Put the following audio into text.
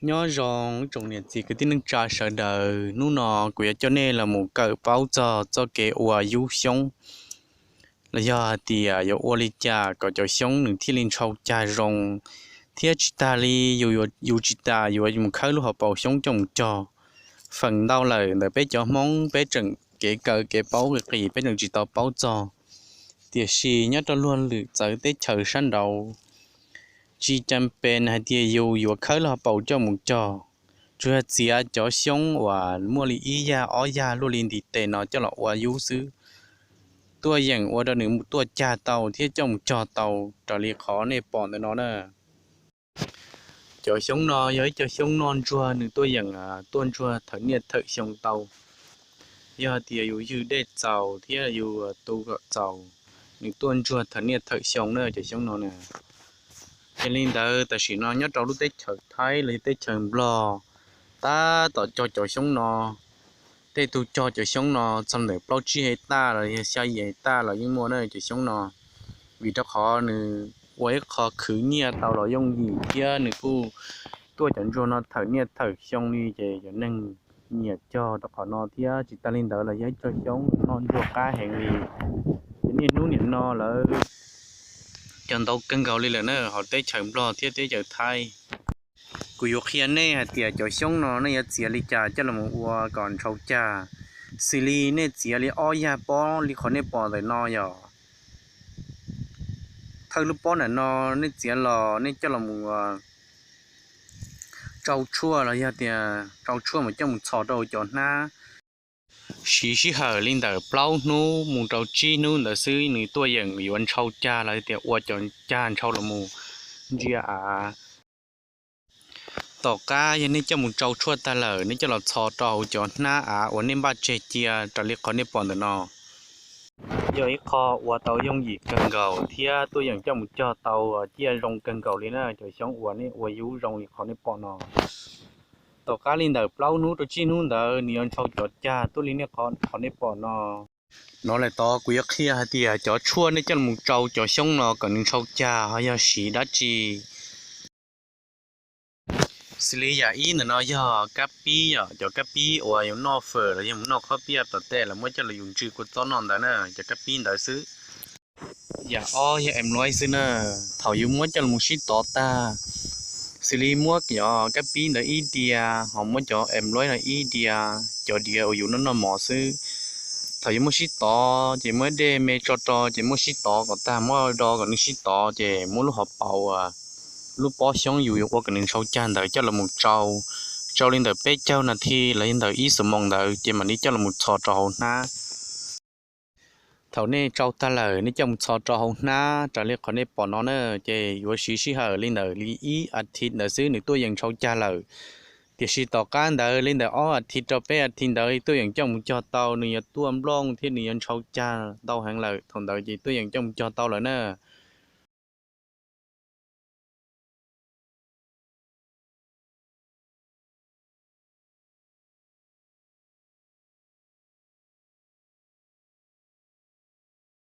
Nyob zoo ib tsoom niam txiv kwv tij neej tsa sawv daws, hnub no kuv yuav coj nej los mus kawm paub txog txoj kev ua yub xyoob, los yog hais tias yuav ua li cas kom cov xyoob nws thiaj li ntshau cag zoo, thiab tsis tas li, yus tsis tas yuav mus khawb lub hauv paus xyoob coj mus cog. Feem ntau lawm ntawm peb cov Hmoob peb tseem kev kawm kev paub qis qis peb tseem tsis tau paub txog, tiam sis nyob rau luag lwm txawv teb chaws sab nraud tsis cas pes hais tias yus yuav khawb lub hauv paus coj mus cog, tsuas yog txiav cov xyoob uas muaj li ib yag ob yag luaj li ntiv tes no coj los ua yub xwb, tuaj yeem ua rau nws tuaj cag tau thiab coj mus cog tau raws li qhov nej pom ntawm no na. Cov xyoob no yog ib co xyoob noj ntsuag, nws tuaj yeem tuaj ntsuag thawm niaj thawm xyoo tau. Yog tias yus ywg dej txaus thiab yus tu kom txaus, nws tuaj ntsuag thawm niaj thawm xyoo na cov xyoob no na. Yog li ntawd tam sim no nyob rau lub teb chaws Thaib los yog teb chaws Nplog tab tom cog cov xyoob no. Tej tug cog cov xyoob no txog ntawm plaub tsib hais taj los yog xya yim hais taj los yeej muaj na cov xyoob no, vim rau qhov nws ua ib qho khwv nyiaj tau los yooj yim thiab nws kuj tuaj cov ntsuag no thawm niaj thawm xyoo li ces cov neeg nyiam cog rau qhov no thiab tsis tas li ntawd los yog ib co xyoob noj ntsuag qab heev li. Ces niaj hnub nim no lawv cog ntau kawg nkaus li lawm na hauv teb chaws Nplog thiab teb chaws Thaib. Kuv yuav qhia nej hais tias cov xyoob no nej yuav txiav li cas coj los ua kom ntshau cag. Xws li nej txiav li ob yag pob li qhov nej pom ntawm no yog thawj lub pob ntawm no, nej txiav los nej coj los tsau tshuaj los yog tias tsau tshuaj mas coj mus txhos rau hauv cov hnab. Siv sij hawm li ntawm plaub hnub mus rau tsib hnub ntawd xwb nws tuaj yeem yuav ntshau cag los yog tias ua cov cag ntshau los mus ntsia av. Tom qab yog nej coj mus tsau tshuaj tag lawm nej coj los txhos rau hauv cov hnab av uas nej npaj tseg cia raws li qhov nej pom ntawm no. Yog ib qho ua tau yooj yim kawg nkaus thiab tuaj yeem coj mus cog tau ciaj zoo kawg nkaus li na cov xyoob uas nej ua yub zoo li qhov nej pom no. Tom qab li ntawm plaub hnub rau tsib hnub ntawd nws yuav ntshau cov cag tuaj li nej qhov nej pom no. No lawm tod kuv yuav qhia hais tias cov tshuaj nej coj los tsau cov xyoob no kom nws ntshau cag ho yog siv dab tsi. Xws li yam ib ntawm no yog kab pib, yog cov kab pib uas yus noj fawm los yog mus noj khob piaj tom tej los muab coj los yus ntsw kua txob noj ntawd na, cov kab pib ntawd xwb. Yam ob yog em luaib xwb na. Thaum yus muab coj los sib tov tag, xws li muab cov kab pib ntawd ib diav ho muab cov em luaib no ib diav, cov diav uas yus noj noj mov xwb. Thaum yus muab sib tov ces muab dej me tso rau ces muab sib tov kom tag, muab do kom nws sib tov ces muab lub hauv paus uas lub pob xyoob yus yuav ua kom nws ntshau cag ntawd coj los tsau, tsau li ntawm peb caug nas this los yog ntawm ib xuab moos ntawd ces mam li coj los txhos rau hauv hnab. Thaum nej tsau tag lawm nej coj mus txhos rau hauv hnab raws li qhov nej pom no na, ces yuav siv sij hawm li ntawm li ib as thiv ntawd xwb nws tuaj yeem ntshau cag lawm. Tiam sis tom qab ntawd li ntawm ob as thiv rau peb as thiv ntawd tuaj yeem coj mus cog tau, nws yuav tuaj nplooj thiab nws yuav ntshau cag ntau heev lawm, thaum ntawd ces tuaj yeem coj mus cog tau lawm na.